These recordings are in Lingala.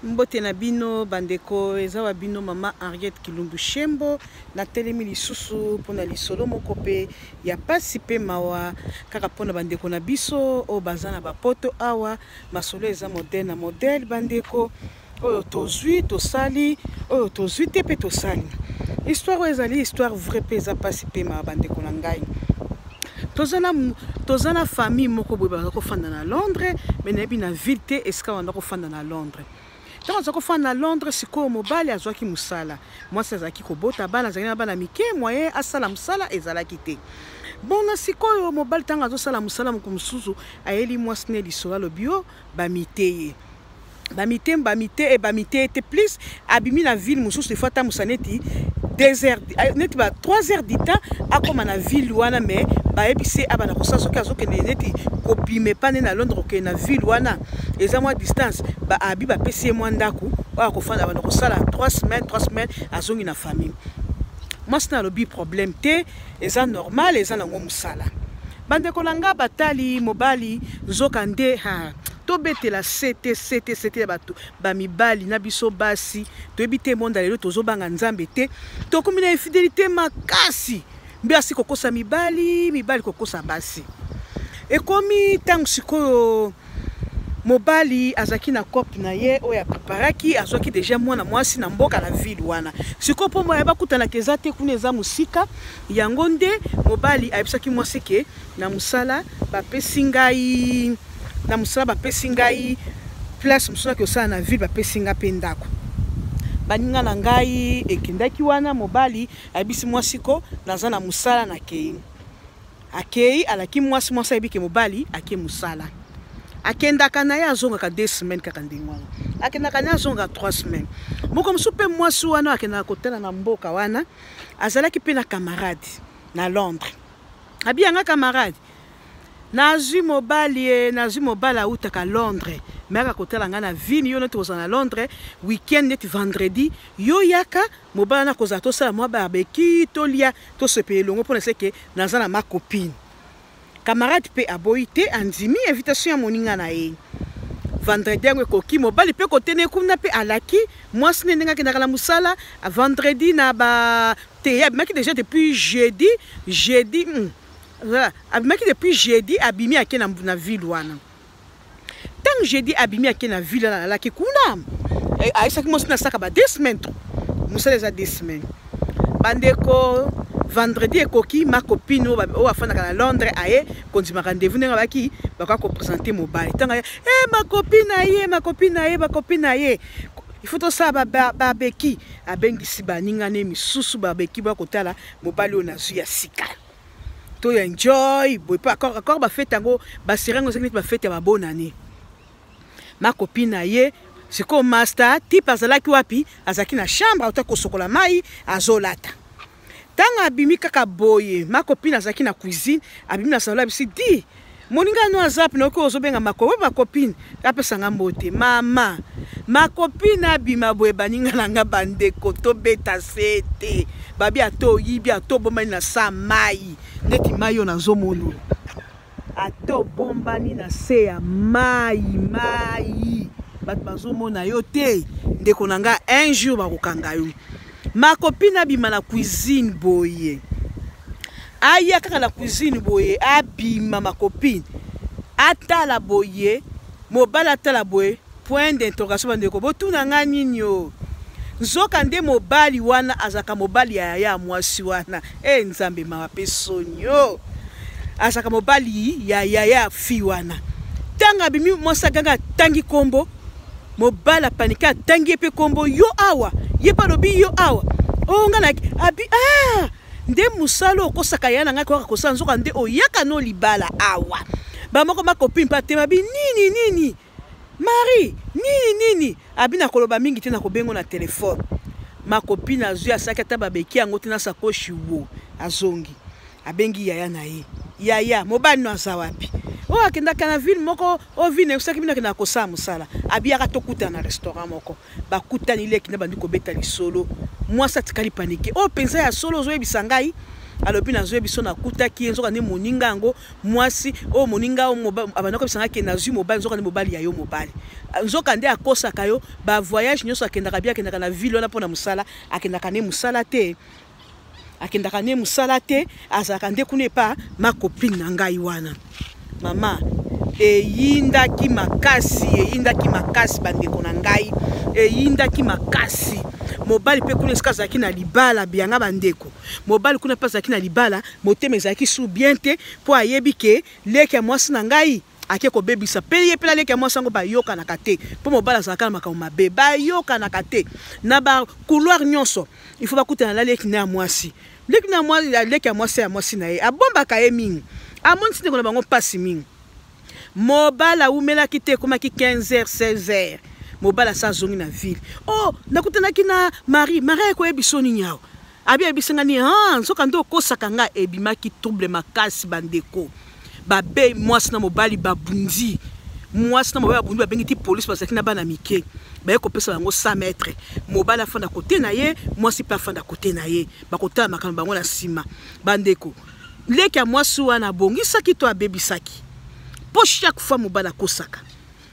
Mbote na bino bandeko, eza wa bino mama Henriette Kilumbu Shembo. Natelemi lisusu mpona lisolo moko mpe ya pasi mpe mawa kaka mpona bandeko na biso oyo baza na bapoto awa. Masolo eza modèle na modèle bandeko, oyo tozwi tosali, oyo tozwi te mpe tosali. Histoire oyo ezali histoire vraie mpe eza pasi mpe mawa bandeko na ngai. Toza na famille moko boye baza kofanda na Londres, mais nayebi na ville te esika banda kofanda na Londres. Ntango aza kofanda na Londres, sikoyo mobali azwaki mosala, mwasi azalaki kobota bana, azalaki na bana mike, moyen asala mosala ezalaki te. Bona sikoyo mobali ntango azosala mosala, moko mosusu ayeli mwasi ne lisolo, alobi yo bamite ye bamite bamite e bamite te plus abimi na ville mosusu, ifo atambusa neti 2 heures, neti ba 3 heures du temps akóma na ville wana. Mais bayebisi ye abanda kosala soki azokende neti kobima epane na Londres, kokende na ville wana eza mwa distance. Abi bapesi ye mwa ndako oyo akofanda, abanda kosala 3 semaines, 3 semaines azongi na famille. Mwasi na alobi problème te, eza normal, eza nango mosala. Bandeko na nga batali mobali, nzoka nde ha tobetela sete sete sete ya bato bamibali na biso basi. Toyebi te monde lelo tozobanga Nzambe te, tokomi na infidélité makasi. Mbe asi kokosa mibali, mibali kokosa basi. Ekomi ntango sikoyo mobali azalaki na cope na ye oyo apreparaki, azwaki deja mwana mwasi na mboka na ville wana. Sikoyo mpo moya bakutanaka eza te, kuna eza mosika. Yango nde mobali ayebisaki mwasi ke na mosala bapesi ngai, na mosala bapesi ngai place mosusu naki osala na ville, bapesi ngai mpe ndako. Baninga na ngai ekendaki wana, mobali ayebisi mwasi ko naza na mosala, nakei. Akei alaki mwasi, mwasi ayebi ke mobali ake mosala. Akendaka na ye, azongaka 2 semaines kaka ndenge wana, akendaka na ye, azongaka 3 semaines. Moko mosusu mpe mwasi wana akendaka kotala na mboka wana, azalaki mpe na camarade na Londres. Abi yanga camarade, nazwi mobali ye, nazwi mobali autaka Londres, me aka kotala ngai na ville. Yo neti kozala na Londres weekend, neti vendredi yo yaka, mobali wana kozala, tosala mwa barbecue, tolia, tosepela elongo, mpona seke naza na ma copine. Camarade mpe aboyi te, andimi invitation ya moninga na ye. Vendredi yango ekoki, mobali mpe kotene kuna mpe alaki mwasi ne ndenge akendaka na mosala vendredi na ba te. Abimaki déjà depuis jeudi, jeudi voilà, abimaki depuis jeudi, abimi ake na ville wana. Ntango jeudi abimi ake na ville wana, alalaki kuna, ayesaki mwasi nasaka ba 2 semaines, to mosala eza 2 semaines. Bandeko, vendredi ekoki, ma copine oyo afandaka na Londres aye kondima rendez-vous ndenge abaki bakoka kopresente mobali. Ntango aye, ma copine aye, ma copine aye, ma copine aye, il faut tosala barbecue. Abengisi baninga ne misusu, barbecue, bakotala mobali oyo nazwi ya sika, to enjoy boye mpe accord bafete yango, basere yango ezaki neti bafete ya babonane. Ma copine aye sikoyo, master type azalaki wapi? Azalaki na chambre, auta kosokola mai, azolata. Ntango abimi kaka boye, ma copine azalaki na cuisine, abimi na salon, abisi di moninga no aza pene oki ozobenga mako ma copine apesanga mbote. Mama, ma copine abima boye, baninga na nga bandeko, tobeta se te. Babi ata oyibi, ata obombani na sa mai, neti mai oyo nazomona, ata obombani na se ya mai, mai bato bazomona yo te. Ndeko na nga, un jour bakokanga yo. Ma copine abima na cuisine boye, aya kaka na cuisine boye, abima, ma copine atala boye, mobali atala boye, point d'interrogation. Bandeko, botuna nga nini o? Nzoka nde mobali wana azalaka mobali ya yaya mwasi wana. E Nzambe, mawa mpe soni o! Azalaka mobali ya yaya fi wana. Ntango abimi, mwasi aganga, atangi nkombo mobali, apanike, atangi ye mpe nkombo, yo awa, ye mpe alobi yo awa oyo nga na abi. Ah, nde mosala okosaka ya na ngai koyaka kosala, nzoka nde oyaka no libala awa. Bamoko makopi mpe atema bi nini nini, Marie nini nini, abi nakoloba mingi te, nakobengo na telefone. Makopi nazwi, asalaki ata babeki yango te na sakoshi wo, azongi, abengi yaya na ye: yaya, mobali no aza wapi? Oyo akendaka na ville moko oyo ville nayebisaki bino akendaka kosala mosala. Abiyaka tokutana na restaurant moko. Bakutani, leki na bandi kobeta lisolo. Mwasi atikali paniquée. Oyo mpenza ya solo ozoyebisa ngai? Alobi nazwi biso nakutaki ye, nzoka nde moninga yango mwasi oyo, moninga oyo abanda koyebisa nga ke nazwi mobali, nzoka nde mobali ya yo mobali, nzoka nde akosaka yo. Bavoyage nyonso akendaka bi, akendaka na ville wana mpona mosala, akendaka nde mosala te, akendaka nde mosala te, azalaka nde kuna epa ma copine na ngai wana. Mama, eyindaki makasi, eyindaki makasi, bandeko na ngai, eyindaki makasi. Mobali mpe kuna esika azalaki na libala, bianga bandeko, mobali kuna mpe azalaki na libala, motema ezalaki su bien te, mpo ayebi ke leki ya mwasi na ngai ake kobebisa mpe ye mpe na leki ya mwasi yango bayokanaka te, mpo mobali azalaka na makambo mabe, bayokanaka te na bacouloir nyonso. Il faut bakutana na leki na ya mwasi, leki na mwasi, leki ya mwasi ya mwasi na ye abombaka ye mingi, amonisi ndeko na bango mpasi mingi. Mobali awumelaki te, ekomaki 15 h 16 h, mobali asa azongi na ville. Oh, nakutanaki na Marie. Marie akoyebi so nini awa? Abi ayebisi nga nini? Ah, nzoka nde okosaka nga. Ebimaki trouble makasi, bandeko. Babe mwasi na mobali babundi, mwasi na mobali babundi, babengi ti polise. Bazalaki na bana mike, baye kopesa bango 100 mètre. Mobali afanda kote na ye, mwasi mpe afanda kote na ye, bakotala makambo bango na nsima. Bandeko, leki ya mwasi wana abongisaki to abebisaki? Mpo chaque fois mobali akosaka,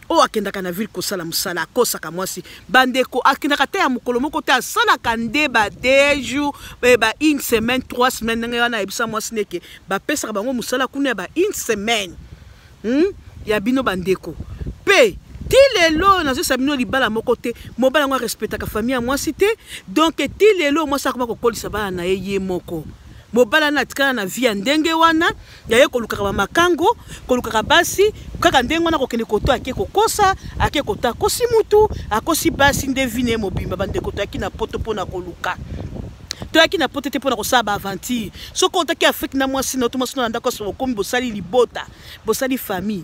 oyo akendaka na ville kosala mosala, akosaka mwasi, bandeko. Akendaka te ya mokolo moko te, asalaka nde ba 2 jours, ba une semaine, 3 semaines. Ndenge wana ayebisa mwasi neke bapesaka bango mosala kuna ya ba une semaine, Ya bino bandeko mpe ti lelo nazoyesa bino, libala moko te, mobali yango arespectaka famille ya mwasi te. Donc ti lelo mwasi akoma kokolisa bana na ye ye moko. Mobali wana atikala na vie ya ndenge wana, yaye kolukaka bamakango, kolukaka basi kaka ndenge wana, kokende koto, ake kokosa, ake koto, akosi mutu, akosi basi, nde vie na ye mobimba. Bandeko, toyaki na Poto mpona koluka, toyaki na Poto te mpona kosala baaventure. Soki otaki Afrique na mwasi na yo to mwasi na ndako, okomi, bosali libota, bosali famille,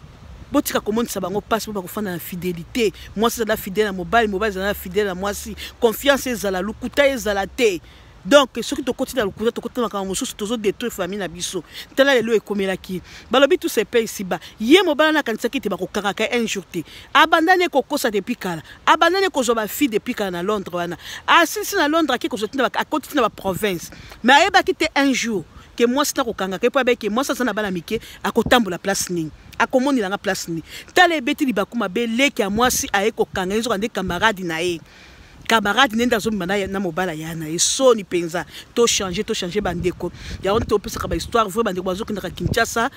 botika komonisa bango mpasi, mpo bakofanda na fidélité. Mwasi ezala fidèle na mobali, mobali ezala na fidèle na mwasi, confiance ezala, lokuta ezala te. Donc soki tokoti na lokuta, tokoti na makambo mosusu, tozodétruire famille na biso. Tala lelo ekomelaki, balobi tout se paye ici-bas. Ye mobali wana akanisaki te bakokangaka un jour te. Abandani ekokosa depuis kala, abandani kozwa bafille depuis kala na Londres wana. Asilisi na Londres, ake kozwa, akoti tina baprovince, mais ayebaki te un jour ke mwasi na kokangaka ye, mpo ayebaki ke mwasi aza na bana mike, akotambola place nini, akomonelanga place nini. Tala, ebeti libaku mabe, leki ya mwasi aye kokanga ye, nzoka nde camarade na ye, camarade nde azobima na mobali ya na ye. Soni mpenza. Tochange, tochange, bandeko. Yango nde topesaka bahistoire vrai. Bandeko bazokendaka Kinshasa,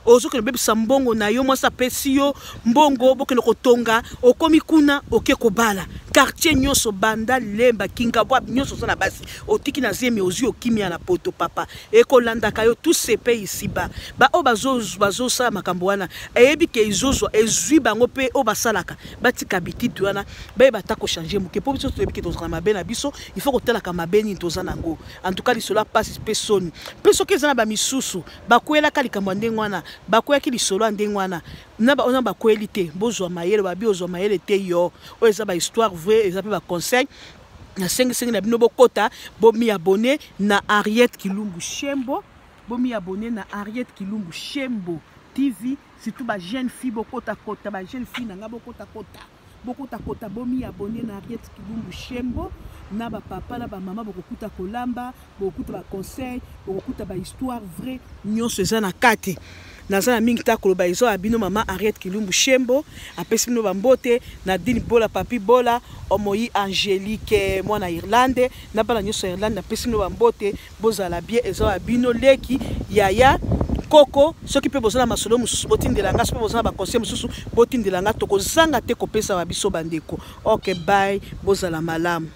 ozokende obebisa mbongo na yo. Mwasi apesi yo mbongo, bokende kotonga, okomi kuna, oke kobala. Quartier nyonso, banda Lemba, Kingabwa, nyonso oza na basi, otiki na zemi, ozwi okimia na Poto. Papa, ekolandaka yo. Tout se paye ici-bas. Baoyo bazosala makambo wana, eyebi ke ezozwa, ezwi bango mpe oyo basalaka, batika bititi wana, bayeba ata kochange moke, mpo biso toyebi ke tozala mabe na biso. Il faut kotalaka mabe nini toza nango. En tout cas, lisolo ya pasi mpe soni. Mpe soki eza na bamisusu bakweyelaka likambo ya ndenge wana, bakweyaki lisolo ya ndenge wana, na baona bakweyeli te, bozwa mayele. Babi ozwa mayele te yo. Oyo eza bahistoire vrai, eza mpe baconseil. Nasengisengi na bino, bokota, bomiabonner na Henriette Kilumbu Shembo, bomiabonner na Henriette Kilumbu Shembo TV, surtout bajeune fille. Bokota kota, bajeune fille na nga, bokota kota, bokota kota, bomiabonner na Henriette Kilumbu Shembo. Na bapapa na bamama, bokokuta kolamba, bokokuta baconseil, bokokuta bahistoire vrai, nyonso eza na kati. Naza na mingi ta koloba. Eza ya bino mama Henriette Kilumbu Shembo, apesi bino bambote. Nadine Bola, Papi Bola, Omoi, Angélique, mwana Irlande, na bana nyonso ya Irlande, napesi bino bambote. Bozala bien. Eza ya bino leki, yaya, koko. Soki mpe boza na masolo mosusu, botindela nga. Soki mpe boza na baconseil mosusu, botindela nga, tokozanga te kopesa ba biso bandeko. Ok, bye, bozala malamu.